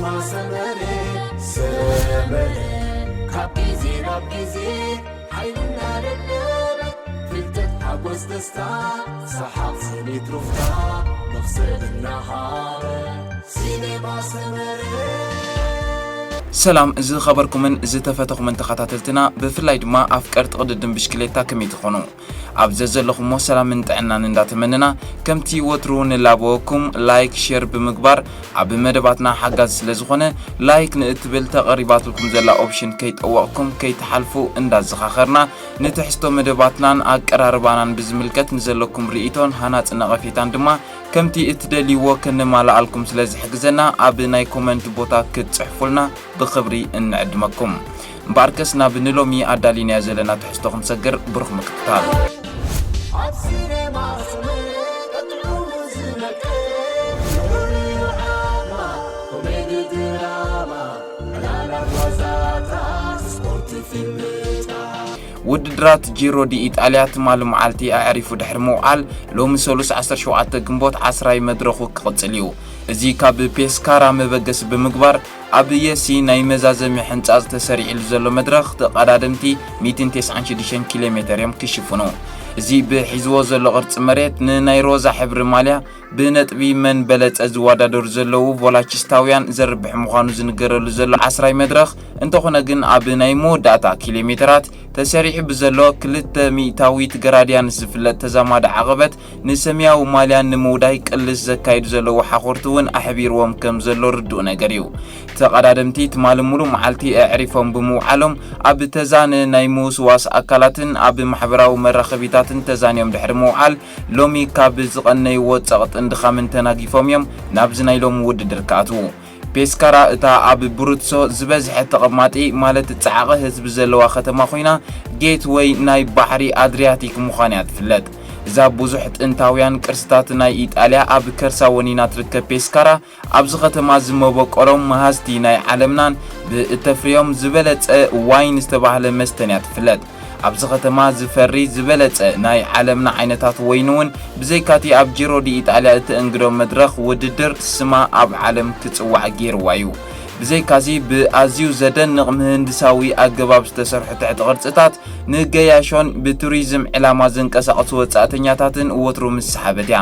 ሰመረ ሰመረ ካብ ግዜ ናብ ግዜ ሓይልና ደደበ ፍልጠት ሓጎስ ደስታ ሰሓቕ ስኒት ሩፍታ መኽሰብ እናሃበ ሲኔማ ሰመረ። ሰላም ዝኸበርኩምን ዝተፈተኹምን ተኸታተልትና፣ ብፍላይ ድማ ኣፍቀርቲ ቅድድም ብሽክሌታ ከመይ ትኾኑ? ኣብ ዘዘለኹሞ ሰላምን ጥዕናን እንዳተመነና፣ ከምቲ ወትሩ ንላበወኩም ላይክ፣ ሼር ብምግባር ኣብ መደባትና ሓጋዚ ስለ ዝኾነ፣ ላይክ ንእትብል ተቐሪባትልኩም ዘላ ኦፕሽን ከይጠወቕኩም ከይትሓልፉ እንዳዘኻኸርና፣ ንትሕዝቶ መደባትናን ኣቀራርባናን ብዝምልከት ንዘለኩም ርእይቶን ሃናጺ ነቐፌታን ድማ ከምቲ እትደልይዎ ከነማልኣልኩም ስለ ዝሕግዘና፣ ኣብ ናይ ኮመንት ቦታ ክትጽሕፉልና ብኽብሪ እንዕድመኩም። እምበኣርከስ ናብ ንሎሚ ኣዳሊናዮ ዘለና ትሕዝቶ ክንሰግር፣ ብሩኽ ምክትታል። ኣብ ሲኔማ ሰመረ ቀጥዑ ዝነቅል ፍሉይ ዓቕማ ኮሜዲ ድራማ ዕላላት ዋዛታት ስፖርት ፊልምታት ውድድራት ጂሮ ዲ ኢጣልያ ትማሊ መዓልቲ ኣዕሪፉ ድሕሪ ምውዓል፣ ሎሚ ሰሉስ ዓሰርተ ሸውዓተ ግንቦት ዓስራይ መድረኹ ክቕጽል እዩ። እዚ ካብ ፔስካራ መበገሲ ብምግባር፣ ኣብ የሲ ናይ መዛዘሚ ሕንጻጽ ተሰሪዕሉ ዘሎ መድረኽ ተቐዳደምቲ ሚእትን ተስዓን ሽዱሽተን ኪሎ ሜተር እዮም ክሽፍኑ። እዚ ብሒዝዎ ዘሎ ቅርጺ መሬት ንናይ ሮዛ ሕብሪ ማልያ ብነጥቢ መን በለጸ ዝወዳደሩ ዘለዉ ቮላቺስታውያን ዘርብሕ ምዃኑ ዝንገረሉ ዘሎ ዓስራይ መድረኽ፣ እንተኾነ ግን ኣብ ናይ መወዳእታ ኪሎ ሜተራት ተሰሪዑ ብዘሎ ክልተ ሚእታዊት ግራድያንስ ዝፍለጥ ተዛማዲ ዓቐበት ንሰማያዊ ማልያ ንምውዳይ ቅልስ ዘካይዱ ዘለዉ ሓኾርቲ እውን ኣሕቢርዎም ከም ዘሎ ርዱእ ነገር እዩ። ተቐዳደምቲ ትማሊ ሙሉእ መዓልቲ ኣዕሪፎም ብምውዓሎም ኣብ ተዛነ ናይ ምውስዋስ ኣካላትን ኣብ ማሕበራዊ መራኸቢታትን ተዛንዮም ድሕሪ ምውዓል ሎሚ ካብ ዝቐነይዎ ጸቕጥን ድኻምን ተናጊፎም እዮም ናብዚ ናይ ሎሚ ውድድር ክኣትዉ። ፔስካራ እታ ኣብ ብሩትሶ ዝበዝሐ ተቐማጢ ማለት ጻዕቒ ህዝቢ ዘለዋ ከተማ ኮይና ጌትወይ ናይ ባሕሪ ኣድሪያቲክ ምዃን እያ ትፍለጥ። እዛ ብዙሕ ጥንታውያን ቅርስታት ናይ ኢጣልያ ኣብ ከርሳ ወኒና ትርከብ ፔስካራ ኣብዚ ከተማ ዝመበቆሎም መሃዝቲ ናይ ዓለምናን ብእተፍርዮም ዝበለጸ ዋይን ዝተባህለ መስተን እያ ትፍለጥ። ኣብዚ ከተማ ዝፈሪ ዝበለጸ ናይ ዓለምና ዓይነታት ወይን እውን ብዘይካቲ ኣብ ጂሮ ዲ ኢጣልያ እተእንግዶ መድረኽ ውድድር ስማ ኣብ ዓለም ክጽዋዕ ገይርዋ እዩ። ብዘይካዚ ብኣዝዩ ዘደንቕ ምህንድሳዊ ኣገባብ ዝተሰርሑ ትሕቲ ቅርጽታት ንገያሾን ብቱሪዝም ዕላማ ዝንቀሳቐሱ ወጻእተኛታትን ወትሩ ምስሓበት እያ።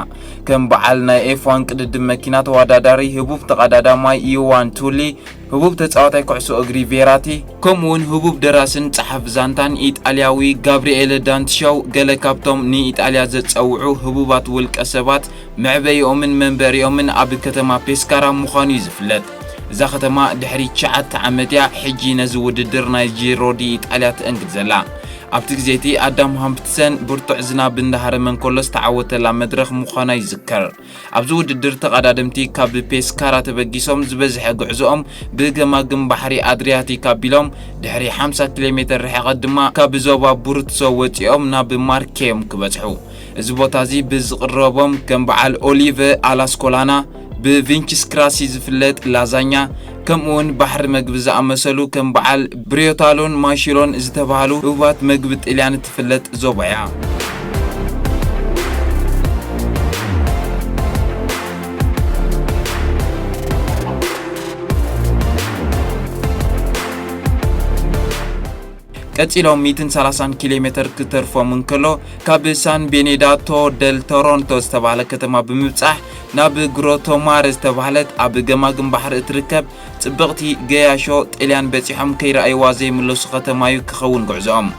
ከም በዓል ናይ ኤፍ ዋን ቅድድም መኪና ተወዳዳሪ ህቡብ ተቐዳዳማይ ዮዋን ቱሊ፣ ህቡብ ተጻዋታይ ኩዕሶ እግሪ ቬራቲ፣ ከምኡ እውን ህቡብ ደራስን ጸሓፊ ዛንታን ኢጣልያዊ ጋብሪኤለ ዳንትሾው ገለ ካብቶም ንኢጣልያ ዘጸውዑ ህቡባት ውልቀ ሰባት መዕበይኦምን መንበሪኦምን ኣብ ከተማ ፔስካራ ምዃኑ እዩ ዝፍለጥ። እዛ ከተማ ድሕሪ ትሽዓተ ዓመት እያ ሕጂ ነዚ ውድድር ናይ ጂሮ ዲ ኢጣልያ ትእንግድ ዘላ። ኣብቲ ግዜ እቲ ኣዳም ሃምፕትሰን ብርቱዕ ዝናብ እንዳሃረመ እንከሎ ዝተዓወተላ መድረኽ ምዃና ይዝከር። ኣብዚ ውድድር ተቐዳደምቲ ካብ ፔስካራ ተበጊሶም ዝበዝሐ ጉዕዞኦም ብገማግም ባሕሪ ኣድሪያቲክ ኣቢሎም ድሕሪ ሓምሳ ኪሎ ሜተር ርሕቐት ድማ ካብ ዞባ ቡርትሶ ወጺኦም ናብ ማርኬ እዮም ክበጽሑ። እዚ ቦታ እዚ ብዝቕረቦም ከም በዓል ኦሊቨ ኣላስኮላና፣ ብቪንችስ ክራሲ ዝፍለጥ ላዛኛ፣ ከምኡውን ባሕሪ መግቢ ዝኣመሰሉ ከም በዓል ብሪዮታሎን ማሽሎን ዝተባህሉ ህቡባት መግቢ ጥልያን እትፍለጥ ዞባ እያ። ቀጺሎም ሚእትን ሰላሳን ኪሎ ሜተር ክተርፎም እንከሎ፣ ካብ ሳን ቤኔዳቶ ደል ቶሮንቶ ዝተባህለ ከተማ ብምብጻሕ ናብ ግሮቶማረ ዝተባህለት ኣብ ገማግም ባሕሪ እትርከብ ጽብቕቲ ገያሾ ጥልያን በጺሖም ከይረኣይዋ ዘይምለሱ ከተማ እዩ ክኸውን ጉዕዞኦም።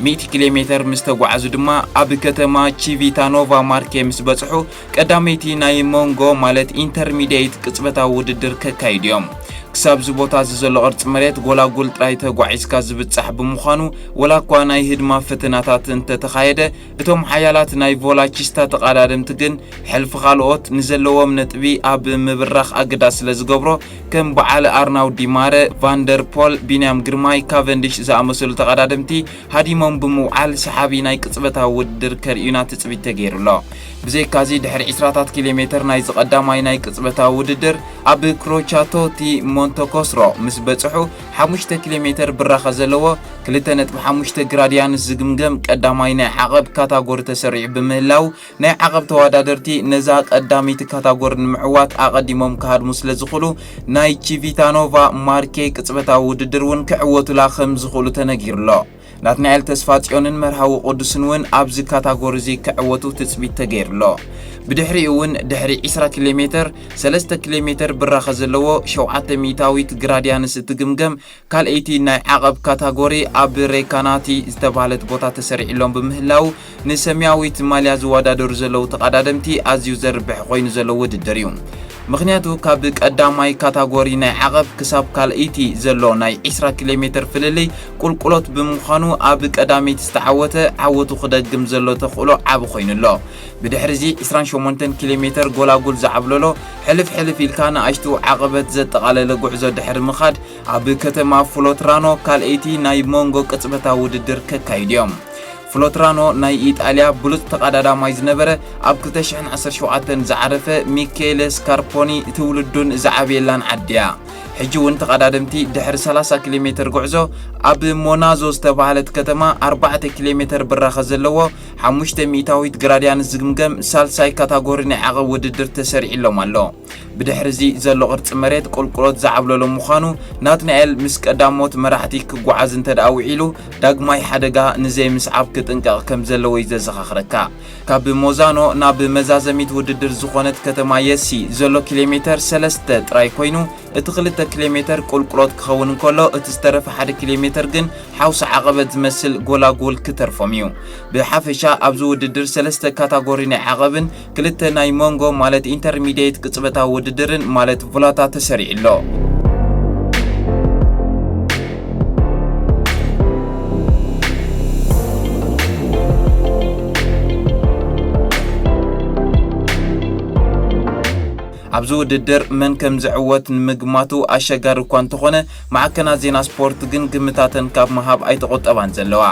ሚእቲ ኪሎ ሜተር ምስ ተጓዓዙ ድማ ኣብ ከተማ ቺቪታኖቫ ማርኬ ምስ በጽሑ ቀዳመይቲ ናይ መንጎ ማለት ኢንተርሚዲየት ቅጽበታዊ ውድድር ከካይዱ እዮም። ክሳብ እዚ ቦታ እዚ ዘሎ ቅርጺ መሬት ጎላጉል ጥራይ ተጓዒዝካ ዝብጻሕ ብምዃኑ ወላ እኳ ናይ ህድማ ፈተናታት እንተተኻየደ እቶም ሓያላት ናይ ቮላቺስታ ተቐዳደምቲ ግን ሕልፊ ካልኦት ንዘለዎም ነጥቢ ኣብ ምብራኽ ኣገዳሲ ስለ ዝገብሮ ከም በዓል ኣርናው ዲማረ፣ ቫንደር ፖል፣ ቢንያም ግርማይ፣ ካቨንዲሽ ዝኣመሰሉ ተቐዳደምቲ ሃዲሞም ብምውዓል ሰሓቢ ናይ ቅጽበታዊ ውድድር ከርእዩና ትጽቢት ተገይሩ ኣሎ። ብዘይካዚ ድሕሪ ዕስራታት ኪሎ ሜተር ናይዚ ቀዳማይ ናይ ቅጽበታዊ ውድድር ኣብ ክሮቻቶቲ ሞንተኮስሮ ምስ በጽሑ፣ ሓሙሽተ ኪሎ ሜተር ብራኸ ዘለዎ፣ ክልተ ነጥቢ ሓሙሽተ ግራዲያንስ ዝግምገም ቀዳማይ ናይ ዓቐብ ካታጎሪ ተሰሪዑ ብምህላው፣ ናይ ዓቐብ ተወዳደርቲ ነዛ ቀዳመይቲ ካታጎሪ ንምዕዋት ኣቐዲሞም ክሃድሙ ስለ ዝኽእሉ፣ ናይ ቺቪታኖቫ ማርኬ ቅጽበታዊ ውድድር እውን ክዕወቱላ ከም ዝኽእሉ ተነጊሩ ኣሎ። ናትናኤል ተስፋጽዮንን መርሃዊ ቅዱስን እውን ኣብዚ ካታጎሪ እዚ ክዕወቱ ትጽቢት ተገይሩ ኣሎ። ብድሕሪኡ እውን ድሕሪ ዕስራ ኪሎ ሜተር፣ ሰለስተ ኪሎ ሜተር ብራኸ ዘለዎ፣ ሸውዓተ ሚእታዊት ግራዲያንስ እትግምገም ካልኣይቲ ናይ ዓቐብ ካታጎሪ ኣብ ሬካናቲ ዝተባህለት ቦታ ተሰሪዕሎም ብምህላው፣ ንሰማያዊት ማልያ ዝወዳደሩ ዘለዉ ተቐዳደምቲ ኣዝዩ ዘርብሕ ኮይኑ ዘሎ ውድድር እዩ። ምኽንያቱ፣ ካብ ቀዳማይ ካታጎሪ ናይ ዓቐብ ክሳብ ካልኣይቲ ዘሎ ናይ ዕስራ ኪሎ ሜተር ፍልልይ ቁልቁሎት ብምዃኑ፣ ኣብ ቀዳመይቲ ዝተዓወተ ዓወቱ ክደግም ዘሎ ተኽእሎ ዓቢ ኮይኑ ኣሎ። ብድሕሪዚ ዕስራን ሸሞንተን ኪሎ ሜተር ጎላጉል ዝዓብለሎ፣ ሕልፍ ሕልፍ ኢልካ ንኣሽቱ ዓቐበት ዘጠቓለለ ጉዕዞ ድሕሪ ምኻድ፣ ኣብ ከተማ ፍሎትራኖ ካልኣይቲ ናይ መንጎ ቅጽበታዊ ውድድር ከካይዱ እዮም። ፍሎትራኖ ናይ ኢጣልያ ብሉጽ ተቐዳዳማይ ዝነበረ፣ ኣብ ክልተ ሽሕን ዓሰርተ ሸውዓተን ዝዓረፈ ሚኬለ ስካርፖኒ ትውልዱን ዝዓበየላን ዓዲ እያ። ሕጂ እውን ተቐዳደምቲ ድሕሪ ሰላሳ ኪሎ ሜተር ጉዕዞ ኣብ ሞናዞ ዝተባህለት ከተማ ኣርባዕተ ኪሎ ሜተር ብራኸ ዘለዎ ሓሙሽተ ሚእታዊት ግራዲያንስ ዝግምገም ሳልሳይ ካታጎሪ ናይ ዓቐብ ውድድር ተሰሪዕሎም ኣሎ። ብድሕሪዚ ዘሎ ቅርጺ መሬት ቁልቁሎት ዝዓብለሎ ምዃኑ ናትናኤል ምስ ቀዳሞት መራሕቲ ክጓዓዝ እንተ ደኣ ውዒሉ ዳግማይ ሓደጋ ንዘይምስዓብ ክጥንቀቕ ከም ዘለዎ እዩ ዘዘኻኽረካ። ካብ ሞዛኖ ናብ መዛዘሚት ውድድር ዝኾነት ከተማ የሲ ዘሎ ኪሎ ሜተር ሰለስተ ጥራይ ኮይኑ፣ እቲ ክልተ ኪሎ ሜተር ቁልቁሎት ክኸውን እንከሎ፣ እቲ ዝተረፈ ሓደ ኪሎ ሜተር ግን ሓውሲ ዓቐበት ዝመስል ጎላጉል ክተርፎም እዩ። ብሓፈሻ ኣብዚ ውድድር ሰለስተ ካታጎሪ ናይ ዓቐብን ክልተ ናይ መንጎ ማለት ኢንተርሚዲየት ቅጽበታዊ ውድድርን ማለት ቮላታ ተሰሪዑ ኣሎ። ኣብዚ ውድድር መን ከም ዝዕወት ንምግማቱ ኣሸጋሪ እኳ እንተኾነ፣ ማዕከናት ዜና ስፖርት ግን ግምታተን ካብ ምሃብ ኣይተቖጠባን ዘለዋ።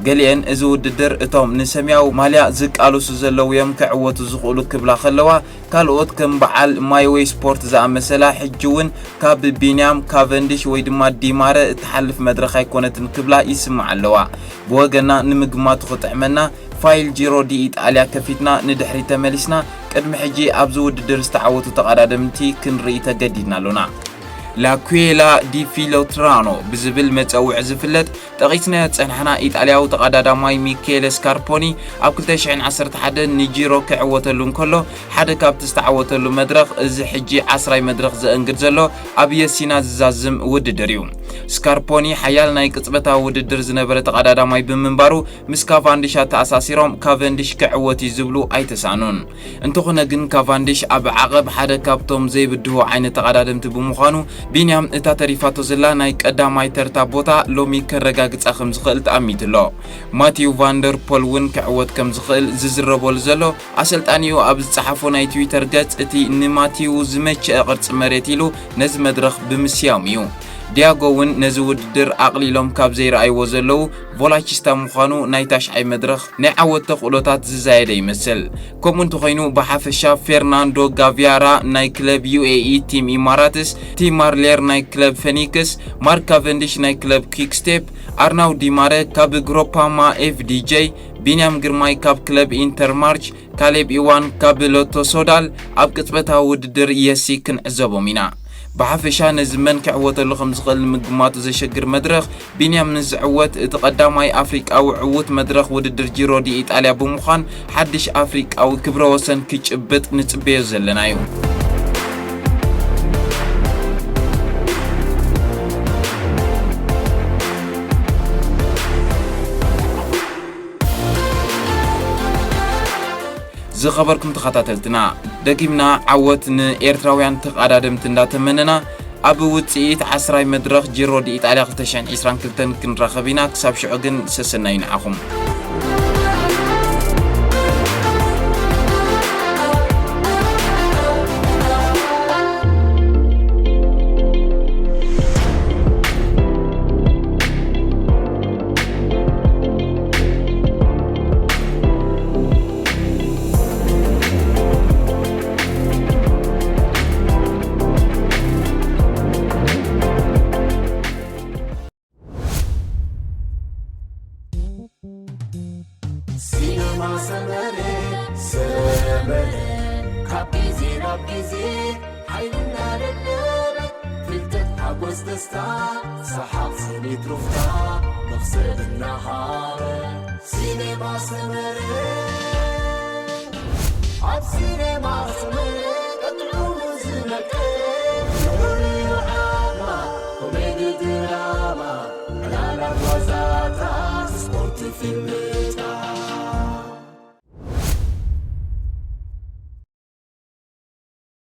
ገሊአን እዚ ውድድር እቶም ንሰማያዊ ማልያ ዝቃለሱ ዘለዉ እዮም ክዕወቱ ዝኽእሉ ክብላ ከለዋ፣ ካልኦት ከም በዓል ማይወይ ስፖርት ዝኣመሰላ ሕጂ እውን ካብ ቢንያም ካቨንዲሽ ወይ ድማ ዲማረ እትሓልፍ መድረኽ ኣይኮነትን ክብላ ይስምዓ ኣለዋ። ብወገና ንምግማቱ ክጥዕመና ፋይል ጂሮ ዲ ኢጣልያ ከፊትና ንድሕሪት ተመሊስና ቅድሚ ሕጂ ኣብዚ ውድድር ዝተዓወቱ ተቐዳደምቲ ክንርኢ ተገዲድና ኣሎና። ላኩዌላ ዲ ፊሎትራኖ ብዝብል መጸውዒ ዝፍለጥ ጠቒስናዮ ዝጸናሕና ኢጣልያዊ ተቐዳዳማይ ሚኬለ ስካርፖኒ ኣብ ክልተ ሽሕን ዓሰርተ ሓደን ንጂሮ ክዕወተሉ እንከሎ፣ ሓደ ካብቲ ዝተዓወተሉ መድረኽ እዚ ሕጂ ዓስራይ መድረኽ ዘእንግድ ዘሎ ኣብ የሲና ዝዛዝም ውድድር እዩ። ስካርፖኒ ሓያል ናይ ቅጽበታዊ ውድድር ዝነበረ ተቐዳዳማይ ብምንባሩ፣ ምስ ካቫንዲሽ ኣተኣሳሲሮም ካቨንዲሽ ክዕወት እዩ ዝብሉ ኣይተሳኑን። እንተኾነ ግን ካቫንዲሽ ኣብ ዓቐብ ሓደ ካብቶም ዘይብድሁ ዓይነት ተቐዳደምቲ ብምዃኑ፣ ቢንያም እታ ተሪፋቶ ዘላ ናይ ቀዳማይ ተርታ ቦታ ሎሚ ከረጋግጻ ከም ዝኽእል ተኣሚቱ ኣሎ። ማቲው ቫንደር ፖል እውን ክዕወት ከም ዝኽእል ዝዝረበሉ ዘሎ፣ ኣሰልጣኒኡ ኣብ ዝጸሓፎ ናይ ትዊተር ገጽ፣ እቲ ንማቲው ዝመቸአ ቅርጺ መሬት ኢሉ ነዚ መድረኽ ብምስያሙ እዩ። ዲያጎ እውን ነዚ ውድድር ኣቕሊሎም ካብ ዘይረኣይዎ ዘለዉ ቮላቺስታ ምዃኑ ናይ ታሽዓይ መድረኽ ናይ ዓወት ተኽእሎታት ዝዛየደ ይመስል። ከምኡ እንተኾይኑ፣ ብሓፈሻ ፌርናንዶ ጋቪያራ ናይ ክለብ ዩ ኤ ኢ ቲም ኢማራትስ፣ ቲም ማርሌር ናይ ክለብ ፌኒክስ፣ ማርክ ካቨንዲሽ ናይ ክለብ ኪክስቴፕ፣ ኣርናው ዲማረ ካብ ግሮፓማ ኤፍ ዲ ጄ፣ ቢንያም ግርማይ ካብ ክለብ ኢንተርማርች፣ ካሌብ ኢዋን ካብ ሎቶ ሶዳል ኣብ ቅጽበታዊ ውድድር የሲ ክንዕዘቦም ኢና። ብሓፈሻ ነዚ መን ክዕወተሉ ከም ዝኽእል ንምግማቱ ዘሸግር መድረኽ፣ ቢንያም ንዝዕወት እቲ ቀዳማይ ኣፍሪቃዊ ዕዉት መድረኽ ውድድር ጂሮ ዲ ኢጣልያ ብምዃን ሓድሽ ኣፍሪቃዊ ክብረ ወሰን ክጭብጥ ንጽበዮ ዘለና እዩ። ዝኸበርኩም ተኸታተልትና፣ ደጊምና ዓወት ንኤርትራውያን ተቐዳደምቲ እንዳተመነና፣ ኣብ ውጽኢት ዓስራይ መድረኽ ጂሮ ዲ ኢጣልያ ክልተ ሽሕን ዕስራን ክልተን ክንራኸብ ኢና። ክሳብ ሽዑ ግን ሰሰናዩ ንዓኹም። ካብ ግዜ ናብ ግዜ ሓይልና ደለበ፣ ፍልጠት ሓጎስ ደስታ፣ ሰሓቕ ስኒት ሩፍታ፣ መኽሰብ እናሃበ። ሲኔማ ሰመረ፣ ኣብ ሲኔማ ሰመረ፣ ቀጥዑ ዝነቀ፣ ፍሉይ ዓማ፣ ኮሜዲ ድራማ፣ ዕላላት ዋዛታት፣ ስፖርት ፊልም፣